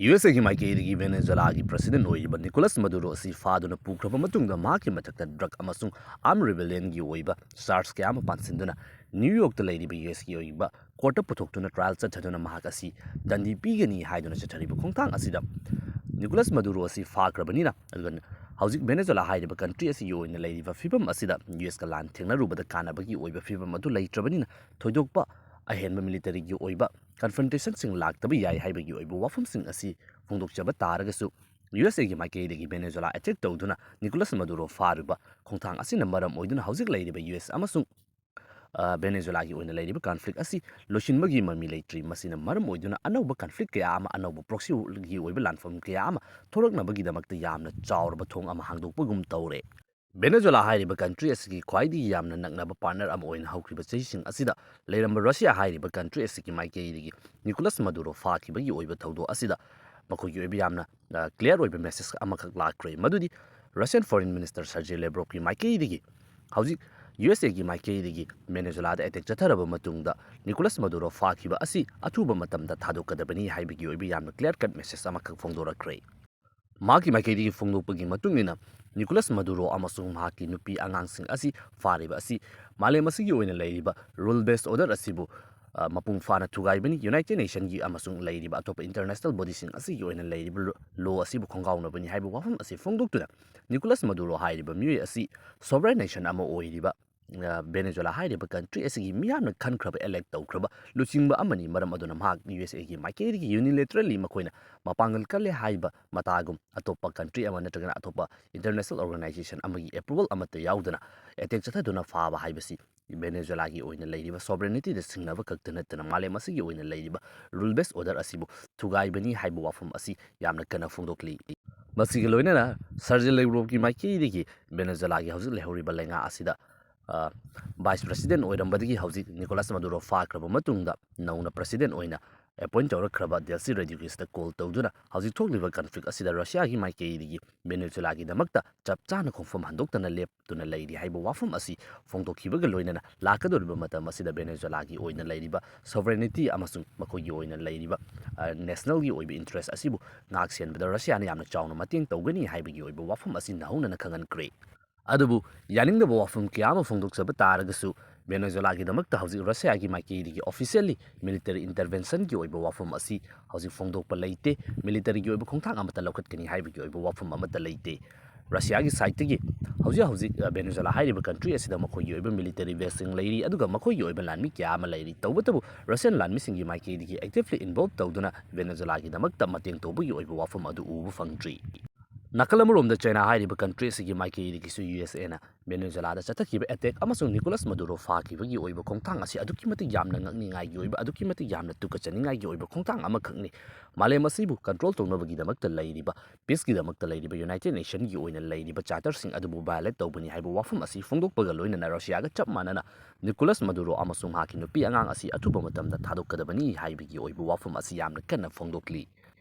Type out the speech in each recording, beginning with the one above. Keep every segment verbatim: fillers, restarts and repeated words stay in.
U S ꯑꯦꯒꯤ ꯃꯥꯏꯀꯩꯗꯒꯤ ꯚꯦꯅꯦꯖꯨꯋꯦꯂꯥꯒꯤ president ꯑꯣꯏꯔꯤꯕ ꯅꯤꯀꯣꯂꯥꯁ ꯃꯗꯨꯔꯣ ꯑꯁꯤ ꯐꯥꯗꯨꯅ ꯄꯨꯈ꯭ꯔꯕ ꯃꯇꯨꯡꯗ, ꯃꯍꯥꯛꯀꯤ ꯃꯊꯛꯇ ꯗ꯭ꯔꯒ ꯑꯃꯁꯨꯡ ꯑꯥꯔꯝ ꯔꯤꯕꯦꯂꯤꯌꯟꯒꯤ ꯑꯣꯏꯕ ꯆꯥꯔꯖ ꯀꯌꯥ ꯑꯃ ꯄꯥꯟꯁꯤꯟꯗꯨꯅ ꯅ꯭ꯌꯨ ꯌꯣꯔꯛꯇ ꯂꯩꯔꯤꯕ ꯌꯨ ꯑꯦꯁꯀꯤ ꯑꯣꯏꯕ ꯀꯣꯔꯠꯇ ꯄꯨꯊꯣꯛꯇꯨꯅ ꯇ꯭ꯔꯥꯏꯜ ꯆꯠꯊꯗꯨꯅ ꯃꯍꯥꯛ ꯑꯁꯤ ꯗꯟꯗꯤ ꯄꯤꯒꯅꯤ ꯍꯥꯏꯗꯨꯅ ꯆꯠꯊꯔꯤꯕ ꯈꯣꯡꯊꯥꯡ ꯑꯁꯤꯗ ꯅꯤꯀꯣꯂꯥꯁ ꯃꯗꯨꯔꯣ ꯑꯁꯤ ꯐꯥꯈ꯭ꯔꯕꯅꯤꯅ, ꯑꯗꯨꯒ ꯍꯧꯖꯤꯛ ꯚꯦꯅꯦꯖꯨꯋꯦꯂꯥ ꯍꯥꯏꯔꯤꯕ ꯀꯟꯇ꯭ꯔꯤ ꯑꯁꯤꯒꯤ ꯑꯣꯏꯅ ꯂꯩꯔꯤꯕ ꯐꯤꯕꯝ ꯑꯁꯤꯗ ꯌꯨ ꯑꯦꯁꯀ ꯂꯥꯟ ꯊꯦꯡꯅꯔꯨꯕꯗ ꯀꯥꯟꯅꯕꯒꯤ ꯑꯣꯏꯕ ꯐꯤꯕꯝ ꯑꯗꯨ ꯂꯩꯇ꯭ꯔꯕꯅꯤꯅ, ꯊꯣꯏꯗꯣꯛꯄ ꯑꯍꯦꯟꯕ ꯃꯤꯂꯤꯇꯔꯤꯒꯤ ꯑꯣꯏꯕ ꯀꯟꯐ꯭ꯔꯟꯇꯦꯁꯟꯁꯤꯡ ꯂꯥꯛꯇꯕ ꯌꯥꯏ ꯍꯥꯏꯕꯒꯤ ꯑꯣꯏꯕ ꯋꯥꯐꯝꯁꯤꯡ ꯑꯁꯤ ꯐꯣꯡꯗꯣꯛꯆꯕ ꯇꯥꯔꯒꯁꯨ, ꯌꯨ ꯑꯦꯁ ꯑꯦꯒꯤ ꯃꯥꯏꯀꯩꯗꯒꯤ ꯚꯦꯅꯦꯖꯨꯋꯦꯂꯥ ꯑꯦꯇꯦꯛ ꯇꯧꯗꯨꯅ ꯅꯤꯀꯣꯂꯥꯁ ꯃꯗꯨꯔꯣ ꯐꯥꯔꯤꯕ ꯈꯣꯡꯊꯥꯡ ꯑꯁꯤꯅ ꯃꯔꯝ ꯑꯣꯏꯗꯨꯅ ꯍꯧꯖꯤꯛ ꯂꯩꯔꯤꯕ ꯌꯨ ꯑꯦꯁ ꯑꯃꯁꯨꯡ, ꯑ, ꯚꯦꯅꯦꯖꯨꯋꯦꯂꯥꯒꯤ ꯑꯣꯏꯅ ꯂꯩꯔꯤꯕ ꯀꯟꯐ꯭ꯂꯤꯛ ꯑꯁꯤ ꯂꯣꯏꯁꯤꯟꯕꯒꯤ ꯃꯃꯤ ꯂꯩꯇ꯭ꯔꯤ꯫ ꯃꯁꯤꯅ ꯃꯔꯝ ꯑꯣꯏꯗꯨꯅ ꯑꯅꯧꯕ ꯀꯟꯐ꯭ꯂꯤꯛ ꯀꯌꯥ ꯑꯃ, ꯑꯅꯧꯕ ꯄ꯭ꯔꯣꯛꯁꯤꯒꯤ ꯑꯣꯏꯕ ꯂꯥꯟꯐꯝ ꯀꯌꯥ ꯑꯃ ꯊꯣꯔꯛꯅꯕꯒꯤꯗꯃꯛꯇ ꯌꯥꯝꯅ ꯆꯥꯎꯔꯕ ꯊꯣꯡ ꯑꯃ ꯍꯥꯡꯗꯣꯛꯄꯒꯨꯝ ꯇꯧꯔꯦ꯫ ꯚꯦꯅꯦꯖꯨꯋꯦꯂꯥ ꯍꯥꯏꯔꯤꯕ ꯀꯟꯇ꯭ꯔꯤ ꯑꯁꯤꯒꯤ ꯈ꯭ꯋꯥꯏꯗꯒꯤ ꯌꯥꯝꯅ ꯅꯛꯅꯕ ꯄꯥꯔꯠꯅꯔ ꯑꯃ ꯑꯣꯏꯅ ꯍꯧꯈꯤꯕ ꯆꯍꯤꯁꯤꯡ ꯑꯁꯤꯗ ꯂꯩꯔꯝꯕ ꯔꯁꯤꯌꯥ ꯍꯥꯏꯔꯤꯕ ꯀꯟꯇ꯭ꯔꯤ ꯑꯁꯤꯒꯤ ꯃꯥꯏꯀꯩꯗꯒꯤ ꯅꯤꯀꯣꯂꯥꯁ ꯃꯗꯨꯔꯣ ꯐꯥꯈꯤꯕꯒꯤ ꯑꯣꯏꯕ ꯊꯧꯗꯣꯛ ꯑꯁꯤꯗ ꯃꯈꯣꯏꯒꯤ ꯑꯣꯏꯕ ꯌꯥꯝꯅ, ꯑ, ꯀ꯭ꯂꯤꯌꯥꯔ ꯑꯣꯏꯕ ꯃꯦꯁꯦꯖ ꯑꯃꯈꯛ ꯂꯥꯛꯈ꯭ꯔꯦ, ꯃꯗꯨꯗꯤ ꯔꯁꯤꯌꯟ ꯐꯣꯔꯦꯟ ꯃꯤꯅꯤꯁꯇꯔ ꯁꯔꯖꯤ ꯂꯦꯕ꯭ꯔꯣꯞꯀꯤ ꯃꯥꯏꯀꯩꯗꯒꯤ ꯍꯧꯖꯤꯛ ꯌꯨ ꯑꯦꯁ ꯑꯦꯒꯤ ꯃꯥꯏꯀꯩꯗꯒꯤ ꯚꯦꯅꯦꯖꯨꯋꯦꯂꯥꯗ ꯑꯦꯇꯦꯛ ꯆꯠꯊꯔꯕ ꯃꯇꯨꯡꯗ ꯅꯤꯀꯣꯂꯥꯁ ꯃꯗꯨꯔꯣ ꯐꯥꯈꯤꯕ ꯑꯁꯤ ꯑꯊꯨꯕ ꯃꯇꯝꯗ ꯊꯥꯗꯣꯛꯀꯗꯕꯅꯤ ꯍꯥꯏꯕꯒꯤ ꯑꯣꯏꯕ ꯌꯥꯝꯅ ꯀ꯭ꯂꯤꯌꯥꯔ ꯀꯠ ꯃꯦꯁꯦꯖ ꯑꯃꯈꯛ ꯐꯣꯡꯗꯣꯔꯛꯈ꯭ꯔꯦ꯫ ꯃꯍꯥꯛꯀꯤ ꯃꯥꯏꯀꯩꯗꯒꯤ ꯐꯣꯡꯗꯣꯛꯄꯒꯤ ꯃꯇꯨꯡ ꯏꯟꯅ, ꯅꯤꯀꯣꯂꯥꯁ ꯃꯗꯨꯔꯣ ꯑꯃꯁꯨꯡ ꯃꯍꯥꯛꯀꯤ ꯅꯨꯄꯤ ꯑꯉꯥꯡꯁꯤꯡ ꯑꯁꯤ ꯐꯥꯔꯤꯕ ꯑꯁꯤ ꯃꯥꯂꯦꯝ ꯑꯁꯤꯒꯤ ꯑꯣꯏꯅ ꯂꯩꯔꯤꯕ ꯔꯨꯜ ꯕꯦꯁ ꯑꯣꯔꯗꯔ ꯑꯁꯤꯕꯨ, ꯑ, ꯃꯄꯨꯡ ꯐꯥꯅ ꯊꯨꯒꯥꯏꯕꯅꯤ꯫ ꯌꯨꯅꯥꯏꯇꯦꯗ ꯅꯦꯁꯟꯒꯤ ꯑꯃꯁꯨꯡ ꯂꯩꯔꯤꯕ ꯑꯇꯣꯞꯄ ꯏꯟꯇꯔꯅꯦꯁꯅꯦꯜ ꯕꯣꯗꯤꯁꯤꯡ ꯑꯁꯤꯒꯤ ꯑꯣꯏꯅ ꯂꯩꯔꯤꯕ ꯂꯣ, ꯂꯣ ꯑꯁꯤꯕꯨ ꯈꯣꯡꯒꯥꯎꯅꯕꯅꯤ ꯍꯥꯏꯕ ꯋꯥꯐꯝ ꯑꯁꯤ ꯐꯣꯡꯗꯣꯛꯇꯨꯅ, ꯅꯤꯀꯣꯂꯥꯁ ꯃꯗꯨꯔꯣ ꯍꯥꯏꯔꯤꯕ ꯃꯤꯑꯣꯏ ꯑꯁꯤ ꯁꯣꯚꯔꯦꯟ ꯅꯦꯁꯟ ꯑꯃ ꯑꯣꯏꯔꯤꯕ, ꯑ, ꯚꯦꯅꯦꯖꯨꯋꯦꯂꯥ ꯍꯥꯏꯔꯤꯕ ꯀꯟꯇ꯭ꯔꯤ ꯑꯁꯤꯒꯤ ꯃꯤꯌꯥꯝꯅ ꯈꯟꯈ꯭ꯔꯕ, ꯏꯂꯦꯛ ꯇꯧꯈ꯭ꯔꯕ ꯂꯨꯆꯤꯡꯕ ꯑꯃꯅꯤ꯫ ꯃꯔꯝ ꯑꯗꯨꯅ ꯃꯍꯥꯛ ꯌꯨ ꯑꯦꯁ ꯑꯦꯒꯤ ꯃꯥꯏꯀꯩꯗꯒꯤ ꯌꯨꯅꯤꯂꯦꯇꯔꯦꯜꯂꯤ ꯃꯈꯣꯏꯅ ꯃꯄꯥꯡꯒꯜ ꯀꯜꯂꯦ ꯍꯥꯏꯕ ꯃꯇꯥꯒꯨꯝ ꯑꯇꯣꯞꯄ ꯀꯟꯇ꯭ꯔꯤ ꯑꯃ ꯅꯠꯇ꯭ꯔꯒꯅ ꯑꯇꯣꯞꯄ ꯏꯟꯇꯔꯅꯦꯁꯅꯦꯜ ꯑꯣꯔꯒꯅꯥꯏꯖꯦꯁꯟ ꯑꯃꯒꯤ ꯑꯦꯄ꯭ꯔꯨꯕꯦꯜ ꯑꯃꯠꯇ ꯌꯥꯎꯗꯅ ꯑꯦꯇꯦꯛ ꯆꯠꯊꯗꯨꯅ ꯐꯥꯕ ꯍꯥꯏꯕꯁꯤ ꯚꯦꯅꯦꯖꯨꯋꯦꯂꯥꯒꯤ ꯑꯣꯏꯅ ꯂꯩꯔꯤꯕ ꯁꯣꯚꯔꯦꯅꯤꯇꯤꯗ ꯁꯤꯡꯅꯕ ꯈꯛꯇ ꯅꯠꯇꯅ ꯃꯥꯂꯦꯝ ꯑꯁꯤꯒꯤ ꯑꯣꯏꯅ ꯂꯩꯔꯤꯕ ꯔꯨꯜ ꯕꯦꯁ ꯑꯣꯔꯗꯔ ꯑꯁꯤꯕꯨ ꯊꯨꯒꯥꯏꯕꯅꯤ ꯍꯥꯏꯕ ꯋꯥꯐꯝ ꯑꯁꯤ ꯌꯥꯝꯅ ꯀꯟꯅ ꯐꯣꯡꯗꯣꯛꯂꯤ꯫ ꯃꯁꯤꯒ ꯂꯣꯏꯅꯅ ꯁꯔꯖꯤ ꯂꯦꯕ꯭ꯔꯣꯞꯀꯤ ꯃꯥꯏꯀꯩꯗꯒꯤ ꯚꯦꯅꯦꯖꯨꯋꯦꯂꯥꯒꯤ ꯍꯧꯖꯤꯛ ꯂꯩꯍꯧꯔꯤꯕ ꯂꯩꯉꯥꯛ ꯑꯁꯤꯗ, ꯑ, ꯚꯥꯏꯁ ꯄ꯭ꯔꯁꯤꯗꯦꯟ ꯑꯣꯏꯔꯝꯕꯗꯒꯤ ꯍꯧꯖꯤꯛ ꯅꯤꯀꯣꯂꯥꯁ ꯃꯗꯨꯔꯣ ꯐꯥꯈ꯭ꯔꯕ ꯃꯇꯨꯡꯗ ꯅꯧꯅ ꯄ꯭ꯔꯁꯤꯗꯦꯟ ꯑꯣꯏꯅ ꯑꯦꯄꯣꯏꯟꯠ ꯇꯧꯔꯛꯈ꯭ꯔꯕ ꯗꯦꯜꯁꯤ ꯔꯣꯗ꯭ꯔꯤꯒꯦꯁꯇ ꯀꯣꯜ ꯇꯧꯗꯨꯅ ꯍꯧꯖꯤꯛ ꯊꯣꯛꯂꯤꯕ ꯀꯟꯐ꯭ꯂꯤꯛ ꯑꯁꯤꯗ ꯔꯁꯤꯌꯥꯒꯤ ꯃꯥꯏꯀꯩꯗꯒꯤ ꯚꯦꯅꯦꯖꯨꯂꯥꯒꯤꯗꯃꯛꯇ ꯆꯞ ꯆꯥꯅ ꯈꯣꯡꯐꯝ ꯍꯟꯗꯣꯛꯇꯅ ꯂꯦꯞꯇꯨꯅ ꯂꯩꯔꯤ ꯍꯥꯏꯕ ꯋꯥꯐꯝ ꯑꯁꯤ ꯐꯣꯡꯗꯣꯛꯈꯤꯕꯒ ꯂꯣꯏꯅꯅ ꯂꯥꯛꯀꯗꯧꯔꯤꯕ ꯃꯇꯝ ꯑꯁꯤꯗ ꯚꯦꯅꯦꯖꯨꯂꯥꯒꯤ ꯑꯣꯏꯅ ꯂꯩꯔꯤꯕ ꯁꯣꯚꯔꯦꯅꯤꯇꯤ ꯑꯃꯁꯨꯡ ꯃꯈꯣꯏꯒꯤ ꯑꯣꯏꯅ ꯂꯩꯔꯤꯕ, ꯑ, ꯅꯦꯁꯅꯦꯜꯒꯤ ꯑꯣꯏꯕ ꯏꯟꯇꯔꯦꯁ ꯑꯁꯤꯕꯨ ꯉꯥꯛ ꯁꯦꯟꯕꯗ ꯔꯁꯤꯌꯥꯅ ꯌꯥꯝꯅ ꯆꯥꯎꯅ ꯃꯇꯦꯡ ꯇꯧꯒꯅꯤ ꯍꯥꯏꯕꯒꯤ ꯑꯣꯏꯕ ꯋꯥꯐꯝ ꯑꯁꯤ ꯅꯧꯍꯧꯅꯅ ꯈꯪꯍꯟꯈ꯭ꯔꯦ꯫ ꯑꯗꯨꯕꯨ ꯌꯥꯅꯤꯡꯗꯕ ꯋꯥꯐꯝ ꯀꯌꯥ ꯑꯃ ꯐꯣꯡꯗꯣꯛꯆꯕ ꯇꯥꯔꯒꯁꯨ, ꯚꯦꯅꯦꯖꯨꯂꯥꯒꯤꯗꯃꯛꯇ ꯍꯧꯖꯤꯛ ꯔꯁꯤꯌꯥꯒꯤ ꯃꯥꯏꯀꯩꯗꯒꯤ ꯑꯣꯐꯤꯁꯤꯌꯦꯜꯂꯤ ꯃꯤꯂꯤꯇꯔꯤ ꯏꯟꯇꯔꯚꯦꯟꯁꯟꯒꯤ ꯑꯣꯏꯕ ꯋꯥꯐꯝ ꯑꯁꯤ ꯍꯧꯖꯤꯛ ꯐꯣꯡꯗꯣꯛꯄ ꯂꯩꯇꯦ꯫ ꯃꯤꯂꯤꯇꯔꯤꯒꯤ ꯑꯣꯏꯕ ꯈꯣꯡꯊꯥꯡ ꯑꯃꯠꯇ ꯂꯧꯈꯠꯀꯅꯤ ꯍꯥꯏꯕꯒꯤ ꯑꯣꯏꯕ ꯋꯥꯐꯝ ꯑꯃꯠꯇ ꯂꯩꯇꯦ꯫ ꯔꯁꯤꯌꯥꯒꯤ ꯁꯥꯏꯠꯇꯒꯤ ꯍꯧꯖꯤꯛ ꯍꯧꯖꯤꯛ, ꯑ, ꯚꯦꯅꯦꯖꯨꯂꯥ ꯍꯥꯏꯔꯤꯕ ꯀꯟꯇ꯭ꯔꯤ ꯑꯁꯤꯗ ꯃꯈꯣꯏꯒꯤ ꯑꯣꯏꯕ ꯃꯤꯂꯤꯇꯔꯤ ꯕꯦꯁꯁꯤꯡ ꯂꯩꯔꯤ, ꯑꯗꯨꯒ ꯃꯈꯣꯏꯒꯤ ꯑꯣꯏꯕ ꯂꯥꯟꯃꯤ ꯀꯌꯥ ꯑꯃ ꯂꯩꯔꯤ꯫ ꯇꯧꯕꯇꯕꯨ ꯔꯁꯤꯌꯟ ꯂꯥꯟꯃꯤꯁꯤꯡꯒꯤ ꯃꯥꯏꯀꯩꯗꯒꯤ ꯑꯦꯛꯇꯤꯚꯂꯤ ꯏꯟꯚꯣꯜꯚ ꯇꯧꯗꯨꯅ ꯚꯦꯅꯦꯖꯨꯂꯥꯒꯤꯗꯃꯛꯇ ꯃꯇꯦꯡ ꯇꯧꯕꯒꯤ ꯑꯣꯏꯕ ꯋꯥꯐꯝ ꯑꯗꯨ ꯎꯕ ꯐꯪꯗ꯭ꯔꯤ꯫ ꯅꯥꯀꯜ ꯑꯃꯔꯣꯝꯗ ꯆꯥꯏꯅꯥ ꯍꯥꯏꯔꯤꯕ ꯀꯟꯇ꯭ꯔꯤ ꯑꯁꯤꯒꯤ ꯃꯥꯏꯀꯩꯗꯒꯤꯁꯨ ꯌꯨ ꯑꯦꯁ ꯑꯦꯅ ꯚꯦꯅꯦꯖꯨꯂꯥꯗ ꯆꯠꯊꯈꯤꯕ ꯑꯦꯇꯦꯛ ꯑꯃꯁꯨꯡ ꯅꯤꯀꯣꯂꯁ ꯃꯗꯨꯔꯣ ꯐꯥꯈꯤꯕꯒꯤ ꯑꯣꯏꯕ ꯈꯣꯡꯊꯥꯡ ꯑꯁꯤ ꯑꯗꯨꯛꯀꯤ ꯃꯇꯤꯛ ꯌꯥꯝꯅ ꯉꯛꯅꯤꯡꯉꯥꯏꯒꯤ ꯑꯣꯏꯕ, ꯑꯗꯨꯛꯀꯤ ꯃꯇꯤꯛ ꯌꯥꯝꯅ ꯇꯨꯀꯠꯆꯅꯤꯡꯉꯥꯏꯒꯤ ꯑꯣꯏꯕ ꯈꯣꯡꯊꯥꯡ ꯑꯃꯈꯛꯅꯤ꯫ ꯃꯥꯂꯦꯝ ꯑꯁꯤꯕꯨ ꯀꯟꯇ꯭ꯔꯣꯜ ꯇꯧꯅꯕꯒꯤꯗꯃꯛꯇ ꯂꯩꯔꯤꯕ, ꯄꯤꯁꯀꯤꯗꯃꯛꯇ ꯂꯩꯔꯤꯕ ꯌꯨꯅꯥꯏꯇꯦꯗ ꯅꯦꯁꯟꯒꯤ ꯑꯣꯏꯅ ꯂꯩꯔꯤꯕ ꯆꯥꯔꯇꯔꯁꯤꯡ ꯑꯗꯨꯕꯨ ꯚꯥꯏꯑꯣꯂꯦꯠ ꯇꯧꯕꯅꯤ ꯍꯥꯏꯕ ꯋꯥꯐꯝ ꯑꯁꯤ ꯐꯣꯡꯗꯣꯛꯄꯒ ꯂꯣꯏꯅꯅ ꯔꯁꯤꯌꯥꯒ ꯆꯞ ꯃꯥꯟꯅꯅ ꯅꯤꯀꯣꯂꯁ ꯃꯗꯨꯔꯣ ꯑꯃꯁꯨꯡ ꯃꯍꯥꯛꯀꯤ ꯅꯨꯄꯤ ꯑꯉꯥꯡ ꯑꯁꯤ ꯑꯊꯨꯕ ꯃꯇꯝꯗ ꯊꯥꯗꯣꯛꯀꯗꯕꯅꯤ ꯍꯥꯏꯕꯒꯤ ꯑꯣꯏꯕ ꯋꯥꯐꯝ ꯑꯁꯤ ꯌꯥꯝꯅ ꯀꯟꯅ ꯐꯣꯡꯗꯣꯛꯂꯤ꯫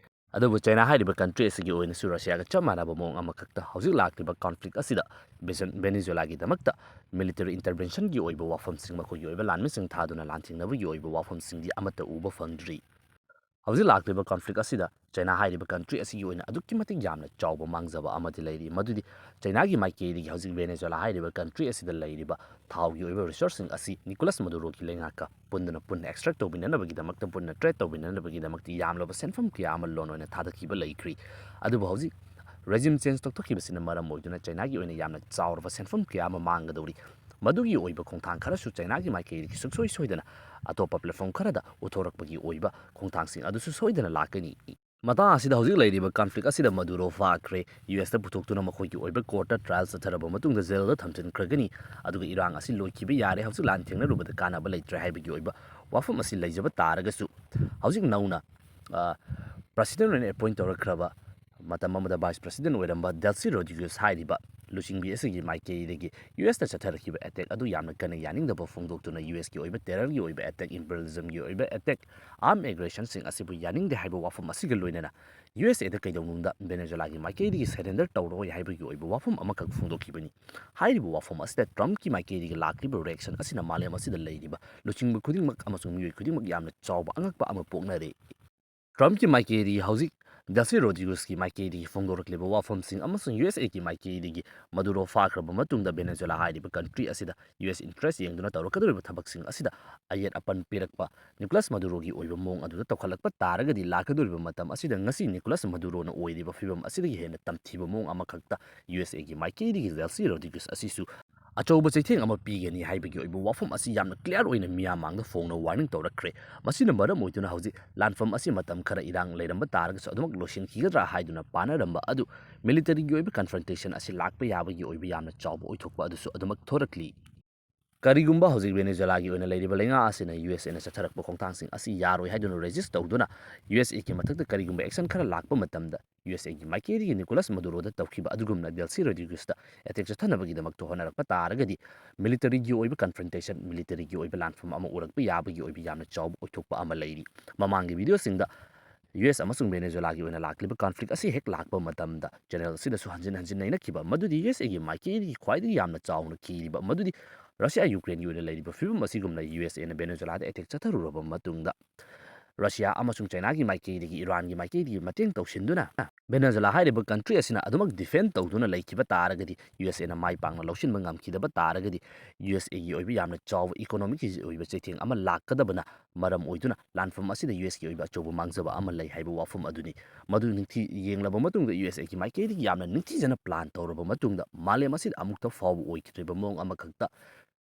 ꯑꯗꯨꯕꯨ ꯆꯥꯏꯅꯥ ꯍꯥꯏꯔꯤꯕ ꯀꯟꯇ꯭ꯔꯤ ꯑꯁꯤꯒꯤ ꯑꯣꯏꯅꯁꯨ ꯔꯁꯤꯌꯥꯒ ꯆꯞ ꯃꯥꯟꯅꯕ ꯃꯑꯣꯡ ꯑꯃꯈꯛꯇ ꯍꯧꯖꯤꯛ ꯂꯥꯛꯂꯤꯕ ꯀꯟꯐ꯭ꯂꯤꯛ ꯑꯁꯤꯗ ꯚꯦꯖꯟ-, ꯚꯦꯅꯦꯖꯨꯂꯥꯒꯤ ꯗꯃꯛꯇ ꯃꯤꯂꯤꯇꯔꯤ ꯏꯟꯇꯔꯚꯦꯟꯁꯟꯒꯤ ꯑꯣꯏꯕ ꯋꯥꯐꯝꯁꯤꯡ, ꯃꯈꯣꯏꯒꯤ ꯑꯣꯏꯕ ꯂꯥꯟꯃꯤꯁꯤꯡ ꯊꯥꯗꯨꯅ ꯂꯥꯟꯊꯦꯡꯅꯕꯒꯤ ꯑꯣꯏꯕ ꯋꯥꯐꯝꯁꯤꯡꯗꯤ ꯑꯃꯠꯇ ꯎꯕ ꯐꯪꯗ꯭ꯔꯤ꯫ ꯍꯧꯖꯤꯛ ꯂꯥꯛꯂꯤꯕ ꯀꯟꯐ꯭ꯂꯤꯛ ꯑꯁꯤꯗ ꯆꯥꯏꯅꯥ ꯍꯥꯏꯔꯤꯕ ꯀꯟꯇ꯭ꯔꯤ ꯑꯁꯤꯒꯤ ꯑꯣꯏꯅ ꯑꯗꯨꯛꯀꯤ ꯃꯇꯤꯛ ꯌꯥꯝꯅ ꯆꯥꯎꯕ ꯃꯥꯡꯖꯕ ꯑꯃꯗꯤ ꯂꯩꯔꯤ, ꯃꯗꯨꯗꯤ ꯆꯥꯏꯅꯥꯒꯤ ꯃꯥꯏꯀꯩꯗꯒꯤ ꯍꯧꯖꯤꯛ ꯚꯦꯅꯦꯖꯨꯂꯥ ꯍꯥꯏꯔꯤꯕ ꯀꯟꯇ꯭ꯔꯤ ꯑꯁꯤꯗ ꯂꯩꯔꯤꯕ ꯊꯥꯎꯒꯤ ꯑꯣꯏꯕ ꯔꯤꯁꯣꯔꯁꯁꯤꯡ ꯑꯁꯤ ꯅꯤꯀꯣꯂꯁ ꯃꯗꯨꯔꯣꯒꯤ ꯂꯩꯉꯥꯛꯀ ꯄꯨꯟꯗꯨꯅ ꯄꯨꯟꯅ ꯑꯦꯛꯁꯇ꯭ꯔꯦꯛ ꯇꯧꯕꯤꯅꯅꯕꯒꯤꯗꯃꯛꯇ, ꯄꯨꯟꯅ ꯇ꯭ꯔꯦꯗ ꯇꯧꯕꯤꯅꯅꯕꯒꯤꯗꯃꯛꯇ ꯌꯥꯝꯂꯕ ꯁꯦꯟꯐꯝ ꯀꯌꯥ ꯑꯃ ꯂꯣꯟ ꯑꯣꯏꯅ ꯊꯥꯗꯈꯤꯕ ꯂꯩꯈ꯭ꯔꯤ꯫ ꯑꯗꯨꯕꯨ ꯍꯧꯖꯤꯛ ꯔꯦꯖꯤꯝ ꯆꯦꯟꯖ ꯇꯧꯊꯣꯛꯈꯤꯕꯁꯤꯅ ꯃꯔꯝ ꯑꯣꯏꯗꯨꯅ ꯆꯥꯏꯅꯥꯒꯤ ꯑꯣꯏꯅ ꯌꯥꯝꯅ ꯆꯥꯎꯔꯕ ꯁꯦꯟꯐꯝ ꯀꯌꯥ ꯑꯃ ꯃꯥꯡꯒꯗꯧꯔꯤ꯫ ꯃꯗꯨꯒꯤ ꯑꯣꯏꯕ ꯈꯣꯡꯊꯥꯡ ꯈꯔꯁꯨ ꯆꯥꯏꯅꯥꯒꯤ ꯃꯥꯏꯀꯩꯗꯒꯤ ꯁꯨꯡꯁꯣꯏ ꯁꯣꯏꯗꯅ ꯑꯇꯣꯞꯄ ꯄ꯭ꯂꯦꯠꯐꯣꯝ ꯈꯔꯗ ꯎꯠꯊꯣꯔꯛꯄꯒꯤ ꯑꯣꯏꯕ ꯈꯣꯡꯊꯥꯡꯁꯤꯡ ꯑꯗꯨꯁꯨ ꯁꯣꯏꯗꯅ ꯂꯥꯛꯀꯅꯤ꯫ ꯃꯇꯥꯡ ꯑꯁꯤꯗ ꯍꯧꯖꯤꯛ ꯂꯩꯔꯤꯕ ꯀꯟꯐ꯭ꯂꯤꯛ ꯑꯁꯤꯗ ꯃꯗꯨꯔꯣ ꯐꯥꯈ꯭ꯔꯦ꯫ ꯌꯨ ꯑꯦꯁꯇ ꯄꯨꯊꯣꯛꯇꯨꯅ ꯃꯈꯣꯏꯒꯤ ꯑꯣꯏꯕ ꯀꯣꯔꯠꯇ ꯇ꯭ꯔꯥꯏꯜ ꯆꯠꯊꯔꯕ ꯃꯇꯨꯡꯗ ꯖꯦꯜꯗ ꯊꯝꯖꯤꯟꯈ꯭ꯔꯒꯅꯤ꯫ ꯑꯗꯨꯒ ꯏꯔꯥꯡ ꯑꯁꯤ ꯂꯣꯏꯈꯤꯕ ꯌꯥꯔꯦ, ꯍꯧꯖꯤꯛ ꯂꯥꯟ ꯊꯦꯡꯅꯔꯨꯕꯗ ꯀꯥꯟꯅꯕ ꯂꯩꯇ꯭ꯔꯦ ꯍꯥꯏꯕꯒꯤ ꯑꯣꯏꯕ ꯋꯥꯐꯝ ꯑꯁꯤ ꯂꯩꯖꯕ ꯇꯥꯔꯒꯁꯨ, ꯍꯧꯖꯤꯛ ꯅꯧꯅ, ꯑ, ꯄ꯭ꯔꯁꯤꯗꯦꯟ ꯑꯣꯏꯅ ꯑꯦꯄꯣꯏꯟꯠ ꯇꯧꯔꯛꯈ꯭ꯔꯕ, ꯃꯇꯝ ꯑꯃꯗ ꯚꯥꯏꯁ ꯄ꯭ꯔꯁꯤꯗꯦꯟ ꯑꯣꯏꯔꯝꯕ ꯗꯦꯜꯁꯤ ꯔꯣꯗ꯭ꯔꯤꯒꯦꯁ ꯍꯥꯏꯔꯤꯕ ꯂꯨꯆꯤꯡꯕꯤ ꯑꯁꯤꯒꯤ ꯃꯥꯏꯀꯩꯗꯒꯤ ꯌꯨ ꯑꯦꯁꯇ ꯆꯠꯊꯔꯛꯈꯤꯕ ꯑꯦꯇꯦꯛ ꯑꯗꯨ ꯌꯥꯝꯅ ꯀꯟꯅ ꯌꯥꯅꯤꯡꯗꯕ ꯐꯣꯡꯗꯣꯛꯇꯨꯅ ꯌꯨ ꯑꯦꯁꯀꯤ ꯑꯣꯏꯕ ꯇꯦꯔꯔꯒꯤ ꯑꯣꯏꯕ ꯑꯦꯇꯦꯛ, ꯏꯝꯄꯔꯤꯌꯦꯂꯤꯖꯝꯒꯤ ꯑꯣꯏꯕ ꯑꯦꯇꯦꯛ, ꯑꯥꯔꯝ ꯑꯦꯒ꯭ꯔꯦꯁꯟꯁꯤꯡ ꯑꯁꯤꯕꯨ ꯌꯥꯅꯤꯡꯗꯦ ꯍꯥꯏꯕ ꯋꯥꯐꯝ ꯑꯁꯤꯒ ꯂꯣꯏꯅꯅ ꯌꯨ ꯑꯦꯁ ꯑꯦꯗ ꯀꯩꯗꯧꯅꯨꯡꯗ ꯚꯦꯅꯦꯖꯨꯂꯥꯒꯤ ꯃꯥꯏꯀꯩꯗꯒꯤ ꯁꯔꯦꯟꯗꯔ ꯇꯧꯔꯣꯏ ꯍꯥꯏꯕꯒꯤ ꯑꯣꯏꯕ ꯋꯥꯐꯝ ꯑꯃꯈꯛ ꯐꯣꯡꯗꯣꯛꯈꯤꯕꯅꯤ꯫ ꯍꯥꯏꯔꯤꯕ ꯋꯥꯐꯝ ꯑꯁꯤꯗ ꯇ꯭ꯔꯝꯞꯀꯤ ꯃꯥꯏꯀꯩꯗꯒꯤ ꯂꯥꯛꯂꯤꯕ ꯔꯤꯑꯦꯛꯁꯟ ꯑꯁꯤꯅ ꯃꯥꯂꯦꯝ ꯑꯁꯤꯗ ꯂꯩꯔꯤꯕ ꯂꯨꯆꯤꯡꯕ ꯈꯨꯗꯤꯡꯃꯛ ꯑꯃꯁꯨꯡ ꯃꯤꯑꯣꯏ ꯈꯨꯗꯤꯡꯃꯛ ꯌꯥꯝꯅ ꯆꯥꯎꯕ ꯑꯉꯛꯄ ꯑꯃ ꯄꯣꯛꯅꯔꯦ꯫ ꯇ꯭ꯔꯝꯞꯀꯤ ꯃꯥꯏꯀꯩꯗꯒꯤ ꯍꯧꯖꯤꯛ ꯗꯦꯜꯁꯤ ꯔꯣꯗ꯭ꯔꯤꯒꯨꯁꯀꯤ ꯃꯥꯏꯀꯩꯗꯒꯤ ꯐꯣꯡꯗꯣꯔꯛꯂꯤꯕ ꯋꯥꯐꯝꯁꯤꯡ ꯑꯃꯁꯨꯡ ꯌꯨ ꯑꯦꯁ ꯑꯦꯒꯤ ꯃꯥꯏꯀꯩꯗꯒꯤ ꯃꯗꯨꯔꯣ ꯐꯥꯈ꯭ꯔꯕ ꯃꯇꯨꯡꯗ ꯚꯦꯅꯦꯖꯨꯂꯥ ꯍꯥꯏꯔꯤꯕ ꯀꯟꯇ꯭ꯔꯤ ꯑꯁꯤꯗ ꯌꯨ ꯑꯦꯁ ꯏꯟꯇꯔꯦꯁ ꯌꯦꯡꯗꯨꯅ ꯇꯧꯔꯛꯀꯗꯧꯔꯤꯕ ꯊꯕꯛꯁꯤꯡ ꯑꯁꯤꯗ ꯑꯌꯦꯠ ꯑꯄꯟ ꯄꯤꯔꯛꯄ ꯅꯤꯀꯣꯂꯥꯁ ꯃꯗꯨꯔꯣꯒꯤ ꯑꯣꯏꯕ ꯃꯑꯣꯡ ꯑꯗꯨꯗ ꯇꯧꯈꯠꯂꯛꯄ ꯇꯥꯔꯒꯗꯤ ꯂꯥꯛꯀꯗꯧꯔꯤꯕ ꯃꯇꯝ ꯑꯁꯤꯗ ꯉꯁꯤ ꯅꯤꯀꯣꯂꯥꯁ ꯃꯗꯨꯔꯣꯅ ꯑꯣꯏꯔꯤꯕ ꯐꯤꯕꯝ ꯑꯁꯤꯗꯒꯤ ꯍꯦꯟꯅ ꯇꯝꯊꯤꯕ ꯃꯑꯣꯡ ꯑꯃꯈꯛꯇ ꯌꯨ ꯑꯦꯁ ꯑꯦꯒꯤ ꯃꯥꯏꯀꯩꯗꯒꯤ ꯗꯦꯜꯁꯤ ꯔꯣꯗ꯭ꯔꯤꯒꯨꯁ ꯑꯁꯤꯁꯨ ꯑꯆꯧꯕ ꯆꯩꯊꯦꯡ ꯑꯃ ꯄꯤꯒꯅꯤ ꯍꯥꯏꯕꯒꯤ ꯑꯣꯏꯕ ꯋꯥꯐꯝ ꯑꯁꯤ ꯌꯥꯝꯅ ꯀ꯭ꯂꯤꯌꯥꯔ ꯑꯣꯏꯅ ꯃꯤꯌꯥꯝ ꯃꯥꯡꯗ ꯐꯣꯡꯅ ꯋꯥꯔꯅꯤꯡ ꯇꯧꯔꯛꯈ꯭ꯔꯦ꯫ ꯃꯁꯤꯅ ꯃꯔꯝ ꯑꯣꯏꯗꯨꯅ ꯍꯧꯖꯤꯛ ꯂꯥꯟꯐꯝ ꯑꯁꯤ ꯃꯇꯝ ꯈꯔ ꯏꯔꯥꯡ ꯂꯩꯔꯝꯕ ꯇꯥꯔꯒꯁꯨ ꯑꯗꯨꯃꯛ ꯂꯣꯏꯁꯤꯟꯈꯤꯒꯗ꯭ꯔꯥ ꯍꯥꯏꯗꯨꯅ ꯄꯥꯅꯔꯝꯕ ꯑꯗꯨ ꯃꯤꯂꯤꯇꯔꯤꯒꯤ ꯑꯣꯏꯕ ꯀꯟꯐ꯭ꯔꯟꯇꯦꯁꯟ ꯑꯁꯤ ꯂꯥꯛꯄ ꯌꯥꯕꯒꯤ ꯑꯣꯏꯕ ꯌꯥꯝꯅ ꯆꯥꯎꯕ ꯑꯣꯏꯊꯣꯛꯄ ꯑꯗꯨꯁꯨ ꯑꯗꯨꯃꯛ ꯊꯣꯔꯛꯂꯤ꯫ ꯀꯔꯤꯒꯨꯝꯕ ꯍꯧꯖꯤꯛ ꯚꯦꯅꯦꯖꯨꯂꯥꯒꯤ ꯑꯣꯏꯅ ꯂꯩꯔꯤꯕ ꯂꯩꯉꯥꯛ ꯑꯁꯤꯅ ꯌꯨ ꯑꯦꯁ ꯑꯦꯅ ꯆꯠꯊꯔꯛꯄ ꯈꯣꯡꯊꯥꯡꯁꯤꯡ ꯑꯁꯤ ꯌꯥꯔꯣꯏ ꯍꯥꯏꯗꯨꯅ ꯔꯦꯖꯤꯁ ꯇꯧꯗꯨꯅ ꯌꯨ ꯑꯦꯁ ꯑꯦꯒꯤ ꯃꯊꯛꯇ ꯀꯔꯤꯒꯨꯝꯕ ꯑꯦꯛꯁꯟ ꯈꯔ ꯂꯥꯛꯄ ꯃꯇꯝꯗ ꯌꯨ ꯑꯦꯁ ꯑꯦꯒꯤ ꯃꯥꯏꯀꯩꯗꯒꯤ ꯅꯤꯀꯣꯂꯥꯁ ꯃꯗꯨꯔꯣꯗ ꯇꯧꯈꯤꯕ ꯑꯗꯨꯒꯨꯝꯅ ꯗꯦꯜꯁꯤ ꯔꯣꯗ꯭ꯔꯤꯒꯨꯁꯇ ꯑꯦꯇꯦꯛ ꯆꯠꯊꯅꯕꯒꯤꯗꯃꯛꯇ ꯍꯣꯠꯅꯔꯛꯄ ꯇꯥꯔꯒꯗꯤ ꯃꯤꯂꯤꯇꯔꯤꯒꯤ ꯑꯣꯏꯕ ꯀꯟꯐ꯭ꯔꯟꯇꯦꯁꯟ, ꯃꯤꯂꯤꯇꯔꯤꯒꯤ ꯑꯣꯏꯕ ꯂꯥꯟꯐꯝ ꯑꯃ ꯎꯔꯛꯄ ꯌꯥꯕꯒꯤ ꯑꯣꯏꯕ ꯌꯥꯝꯅ ꯆꯥꯎꯕ ꯑꯣꯏꯊꯣꯛꯄ ꯑꯃ ꯂꯩꯔꯤ꯫ ꯃꯃꯥꯡꯒꯤ ꯚꯤꯗꯤꯑꯣꯁꯤꯡꯗ ꯌꯨ ꯑꯦꯁ ꯑꯃꯁꯨꯡ ꯚꯦꯅꯦꯖꯨꯂꯥꯒꯤ ꯑꯣꯏꯅ ꯂꯥꯛꯂꯤꯕ ꯀꯟꯐ꯭ꯂꯤꯛ ꯑꯁꯤ ꯍꯦꯛ ꯂꯥꯛꯄ ꯃꯇꯝꯗ ꯆꯦꯅꯦꯜ ꯑꯁꯤꯗꯁꯨ ꯍꯟꯖꯤꯟ ꯍꯟꯖꯤꯟ ꯅꯩꯅꯈꯤꯕ ꯃꯗꯨꯗꯤ ꯌꯨ ꯑꯦꯁ ꯑꯦꯒꯤ ꯃꯥꯏꯀꯩꯗꯒꯤ ꯈ꯭ꯋꯥꯏꯗꯒꯤ ꯌꯥꯝꯅ ꯆꯥꯎꯅ ꯀꯤꯔꯤꯕ ꯃꯗꯨꯗꯤ ꯔꯁꯤꯌꯥ ꯌꯨꯀ꯭ꯔꯦꯟꯒꯤ ꯑꯣꯏꯅ ꯂꯩꯔꯤꯕ ꯐꯤꯕꯝ ꯑꯁꯤꯒꯨꯝꯅ ꯌꯨ ꯑꯦꯁ ꯑꯦꯅ ꯚꯦꯅꯦꯖꯨꯂꯥꯗ ꯑꯦꯇꯦꯛ ꯆꯠꯊꯔꯨꯔꯕ ꯃꯇꯨꯡꯗ ꯔꯁꯤꯌꯥ ꯑꯃꯁꯨꯡ ꯆꯥꯏꯅꯥꯒꯤ ꯃꯥꯏꯀꯩꯗꯒꯤ ꯏꯔꯥꯟꯒꯤ ꯃꯥꯏꯀꯩꯗꯒꯤ ꯃꯇꯦꯡ ꯇꯧꯁꯤꯟꯗꯨꯅ ꯚꯦꯅꯦꯖꯨꯂꯥ ꯍꯥꯏꯔꯤꯕ ꯀꯟꯇ꯭ꯔꯤ ꯑꯁꯤꯅ ꯑꯗꯨꯃꯛ ꯗꯤꯐꯦꯟ ꯇꯧꯗꯨꯅ ꯂꯩꯈꯤꯕ ꯇꯥꯔꯒꯗꯤ ꯌꯨ ꯑꯦꯁ ꯑꯦꯅ ꯃꯥꯏ ꯄꯥꯛꯅ ꯂꯧꯁꯤꯟꯕ ꯉꯝꯈꯤꯗꯕ ꯇꯥꯔꯒꯗꯤ ꯌꯨ ꯑꯦꯁ ꯑꯦꯒꯤ ꯑꯣꯏꯕ ꯌꯥꯝꯅ ꯆꯥꯎꯕ ꯏꯀꯣꯅꯣꯃꯤꯛꯀꯤ ꯑꯣꯏꯕ ꯆꯩꯊꯦꯡ ꯑꯃ ꯂꯥꯛꯀꯗꯕꯅ ꯃꯔꯝ ꯑꯣꯏꯗꯨꯅ ꯂꯥꯟꯐꯝ ꯑꯁꯤꯗ ꯌꯨ ꯑꯦꯁꯀꯤ ꯑꯣꯏꯕ ꯑꯆꯧꯕ ꯃꯥꯡꯖꯕ ꯑꯃ ꯂꯩ ꯍꯥꯏꯕ ꯋꯥꯐꯝ ꯑꯗꯨꯅꯤ꯫ ꯃꯗꯨ ꯅꯤꯡꯊꯤ ꯌꯦꯡꯂꯕ ꯃꯇꯨꯡꯗ ꯌꯨ ꯑꯦꯁ ꯑꯦꯒꯤ ꯃꯥꯏꯀꯩꯗꯒꯤ ꯌꯥꯝꯅ ꯅꯤꯡꯊꯤꯖꯅ ꯄ꯭ꯂꯥꯟ ꯇꯧꯔꯕ ꯃꯇꯨꯡꯗ ꯃꯥꯂꯦꯝ ꯑꯁꯤꯗ ꯑꯃꯨꯛꯇ ꯐꯥꯎꯕ ꯑꯣꯏꯈꯤꯗ꯭ꯔꯤꯕ ꯃꯑꯣꯡ ꯑꯃꯈꯛꯇ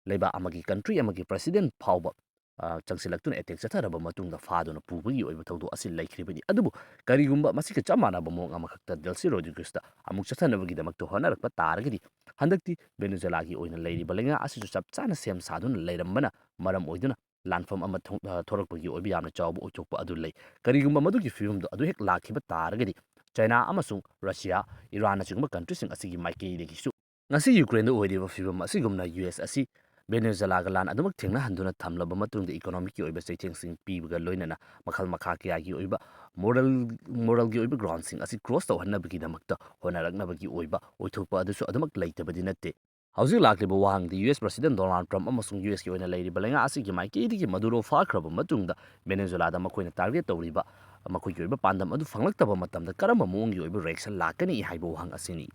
ꯂꯩꯕꯥꯛ ꯑꯃꯒꯤ ꯀꯟꯇ꯭ꯔꯤ ꯑꯃꯒꯤ ꯄ꯭ꯔꯁꯤꯗꯦꯟ ꯐꯥꯎꯕ, ꯑ, ꯆꯪꯁꯤꯜꯂꯛꯇꯨꯅ ꯑꯦꯇꯦꯛ ꯆꯠꯊꯔꯕ ꯃꯇꯨꯡꯗ ꯐꯥꯗꯨꯅ ꯄꯨꯕꯒꯤ ꯑꯣꯏꯕ ꯊꯧꯗꯣꯛ ꯑꯁꯤ ꯂꯩꯈ꯭ꯔꯤꯕꯅꯤ꯫ ꯑꯗꯨꯕꯨ ꯀꯔꯤꯒꯨꯝꯕ ꯃꯁꯤꯒ ꯆꯞ ꯃꯥꯟꯅꯕ ꯃꯑꯣꯡ ꯑꯃꯈꯛꯇ ꯗꯦꯜꯁꯤ ꯔꯣꯗ꯭ꯔꯤꯒꯨꯁꯇ ꯑꯃꯨꯛ ꯆꯠꯊꯅꯕꯒꯤꯗꯃꯛꯇ ꯍꯣꯠꯅꯔꯛꯄ ꯇꯥꯔꯒꯗꯤ ꯍꯟꯗꯛꯇꯤ ꯚꯦꯅꯦꯖꯨꯂꯥꯒꯤ ꯑꯣꯏꯅ ꯂꯩꯔꯤꯕ ꯂꯩꯉꯥꯛ ꯑꯁꯤꯁꯨ ꯆꯞ ꯆꯥꯅ ꯁꯦꯝ ꯁꯥꯗꯨꯅ ꯂꯩꯔꯝꯕꯅ ꯃꯔꯝ ꯑꯣꯏꯗꯨꯅ ꯂꯥꯟꯐꯝ ꯑꯃ ꯊꯣꯛ-, ꯑ, ꯊꯣꯔꯛꯄꯒꯤ ꯑꯣꯏꯕ ꯌꯥꯝꯅ ꯆꯥꯎꯕ ꯑꯣꯏꯊꯣꯛꯄ ꯑꯗꯨ ꯂꯩ꯫ ꯀꯔꯤꯒꯨꯝꯕ ꯃꯗꯨꯒꯤ ꯐꯤꯕꯝꯗꯨ ꯑꯗꯨ ꯍꯦꯛ ꯂꯥꯛꯈꯤꯕ ꯇꯥꯔꯒꯗꯤ ꯆꯥꯏꯅꯥ ꯑꯃꯁꯨꯡ ꯔꯁꯤꯌꯥ, ꯏꯔꯥꯟꯅꯆꯤꯡꯕ ꯀꯟꯇ꯭ꯔꯤꯁꯤꯡ ꯑꯁꯤꯒꯤ ꯃꯥꯏꯀꯩꯗꯒꯤꯁꯨ ꯉꯁꯤ ꯌꯨꯀ꯭ꯔꯦꯟꯗ ꯑꯣꯏꯔꯤꯕ ꯐꯤꯕꯝ ꯑꯁꯤꯒꯨꯝꯅ ꯌꯨ ꯑꯦꯁ ꯑꯁꯤ ꯚꯦꯅꯦꯖꯨꯋꯦꯂꯥꯒ ꯂꯥꯟ ꯑꯗꯨꯃꯛ ꯊꯦꯡꯅꯍꯟꯗꯨꯅ ꯊꯝꯂꯕ ꯃꯇꯨꯡꯗ ꯏꯀꯣꯅꯣꯃꯤꯛꯀꯤ ꯑꯣꯏꯕ ꯆꯩꯊꯦꯡꯁꯤꯡ ꯄꯤꯕꯒ ꯂꯣꯏꯅꯅ ꯃꯈꯜ ꯃꯈꯥ ꯀꯌꯥꯒꯤ ꯑꯣꯏꯕ ꯃꯣꯔꯦꯜ, ꯃꯣꯔꯦꯜꯒꯤ ꯑꯣꯏꯕ ꯒ꯭ꯔꯥꯎꯟꯁꯤꯡ ꯑꯁꯤ ꯀ꯭ꯔꯣꯁ ꯇꯧꯍꯟꯅꯕꯒꯤꯗꯃꯛꯇ ꯍꯣꯠꯅꯔꯛꯅꯕꯒꯤ ꯑꯣꯏꯕ ꯑꯣꯏꯊꯣꯛꯄ ꯑꯗꯨꯁꯨ ꯑꯗꯨꯃꯛ ꯂꯩꯇꯕꯗꯤ ꯅꯠꯇꯦ꯫ ꯍꯧꯖꯤꯛ ꯂꯥꯛꯂꯤꯕ ꯋꯥꯍꯪꯗꯤ ꯌꯨ ꯑꯦꯁ ꯄ꯭ꯔꯁꯤꯗꯦꯟ ꯗꯣꯅꯥꯜꯗ ꯇ꯭ꯔꯝꯞ ꯑꯃꯁꯨꯡ ꯌꯨ ꯑꯦꯁꯀꯤ ꯑꯣꯏꯅ ꯂꯩꯔꯤꯕ ꯂꯩꯉꯥꯛ ꯑꯁꯤꯒꯤ ꯃꯥꯏꯀꯩꯗꯒꯤ ꯃꯗꯨꯔꯣ ꯐꯥꯈ꯭ꯔꯕ ꯃꯇꯨꯡꯗ ꯚꯦꯅꯦꯖꯨꯋꯦꯂꯥꯗ ꯃꯈꯣꯏꯅ ꯇꯥꯔꯒꯦꯠ ꯇꯧꯔꯤꯕ ꯃꯈꯣꯏꯒꯤ ꯑꯣꯏꯕ ꯄꯥꯟꯗꯝ ꯑꯗꯨ ꯐꯪꯂꯛꯇꯕ ꯃꯇꯝꯗ ꯀꯔꯝꯕ ꯃꯑꯣꯡꯒꯤ ꯑꯣꯏꯕ ꯔꯤꯑꯦꯛꯁꯟ ꯂꯥꯛꯀꯅꯤ ꯍꯥꯏꯕ ꯋꯥꯍꯪ ꯑꯁꯤꯅꯤ꯫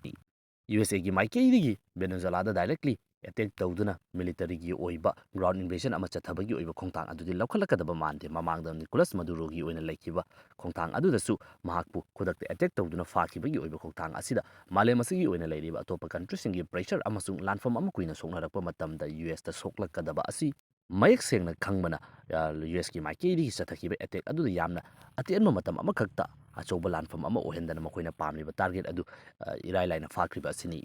ꯌꯨ ꯑꯦꯁ ꯑꯦꯒꯤ ꯃꯥꯏꯀꯩꯗꯒꯤ ꯚꯦꯅꯦꯖꯨꯋꯦꯂꯥꯗ ꯗꯥꯏꯔꯦꯛꯂꯤ ꯑꯦꯇꯦꯛ ꯇꯧꯗꯨꯅ ꯃꯤꯂꯤꯇꯔꯤꯒꯤ ꯑꯣꯏꯕ ꯒ꯭ꯔꯥꯎꯟ ꯏꯟꯚꯦꯖꯟ ꯑꯃ ꯆꯠꯊꯕꯒꯤ ꯑꯣꯏꯕ ꯈꯣꯡꯊꯥꯡ ꯑꯗꯨꯗꯤ ꯂꯧꯈꯠꯂꯛꯀꯗꯕ ꯃꯥꯟꯗꯦ꯫ ꯃꯃꯥꯡꯗ ꯅꯤꯀꯣꯂꯥꯁ ꯃꯗꯨꯔꯣꯒꯤ ꯑꯣꯏꯅ ꯂꯩꯈꯤꯕ ꯈꯣꯡꯊꯥꯡ ꯑꯗꯨꯗꯁꯨ ꯃꯍꯥꯛꯄꯨ ꯈꯨꯗꯛꯇ ꯑꯦꯇꯦꯛ ꯇꯧꯗꯨꯅ ꯐꯥꯈꯤꯕꯒꯤ ꯑꯣꯏꯕ ꯈꯣꯡꯊꯥꯡ ꯑꯁꯤꯗ ꯃꯥꯂꯦꯝ ꯑꯁꯤꯒꯤ ꯑꯣꯏꯅ ꯂꯩꯔꯤꯕ ꯑꯇꯣꯞꯄ ꯀꯟꯇ꯭ꯔꯤꯁꯤꯡꯒꯤ ꯄ꯭ꯔꯦꯁꯔ ꯑꯃꯁꯨꯡ ꯂꯥꯟꯐꯝ ꯑꯃ ꯀꯨꯏꯅ ꯁꯣꯛꯅꯔꯛꯄ ꯃꯇꯝꯗ ꯌꯨ ꯑꯦꯁꯇ ꯁꯣꯛꯂꯛꯀꯗꯕ ꯑꯁꯤ ꯃꯌꯦꯛ ꯁꯦꯡꯅ ꯈꯪꯕꯅ, ꯑ, ꯌꯨ ꯑꯦꯁꯀꯤ ꯃꯥꯏꯀꯩꯗꯒꯤ ꯆꯠꯊꯈꯤꯕ ꯑꯦꯇꯦꯛ ꯑꯗꯨꯗ ꯌꯥꯝꯅ ꯑꯇꯦꯟꯕ ꯃꯇꯝ ꯑꯃꯈꯛꯇ ꯑꯆꯧꯕ ꯂꯥꯟꯐꯝ ꯑꯃ ꯑꯣꯏꯍꯟꯗꯅ ꯃꯈꯣꯏꯅ ꯄꯥꯝꯂꯤꯕ ꯇꯥꯔꯒꯦꯠ ꯑꯗꯨ, ꯑ, ꯏꯔꯥꯏ ꯂꯥꯏꯅ ꯐꯥꯈ꯭ꯔꯤꯕ ꯑꯁꯤꯅꯤ꯫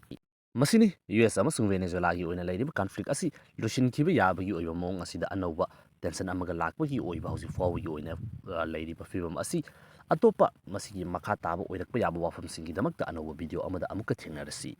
ꯃꯁꯤꯅꯤ ꯌꯨ ꯑꯦꯁ ꯑꯃꯁꯨꯡ ꯚꯦꯅꯦꯖꯨꯋꯦꯂꯥꯒꯤ ꯑꯣꯏꯅ ꯂꯩꯔꯤꯕ ꯀꯟꯐ꯭ꯂꯤꯛ ꯑꯁꯤ ꯂꯣꯏꯁꯤꯟꯈꯤꯕ ꯌꯥꯕꯒꯤ ꯑꯣꯏꯕ ꯃꯑꯣꯡ ꯑꯁꯤꯗ ꯑꯅꯧꯕ ꯇꯦꯟꯁꯟ ꯑꯃꯒ ꯂꯥꯛꯄꯒꯤ ꯑꯣꯏꯕ ꯍꯧꯖꯤꯛ ꯐꯥꯎꯕꯒꯤ ꯑꯣꯏꯅ, ꯑ, ꯂꯩꯔꯤꯕ ꯐꯤꯕꯝ ꯑꯁꯤ꯫ ꯑꯇꯣꯞꯄ ꯃꯁꯤꯒꯤ ꯃꯈꯥ ꯇꯥꯕ ꯑꯣꯏꯔꯛꯄ ꯌꯥꯕ ꯋꯥꯐꯝꯁꯤꯡꯒꯤꯗꯃꯛꯇ ꯑꯅꯧꯕ ꯚꯤꯗꯤꯑꯣ ꯑꯃꯗ ꯑꯃꯨꯛꯀ ꯊꯦꯡꯅꯔꯁꯤ꯫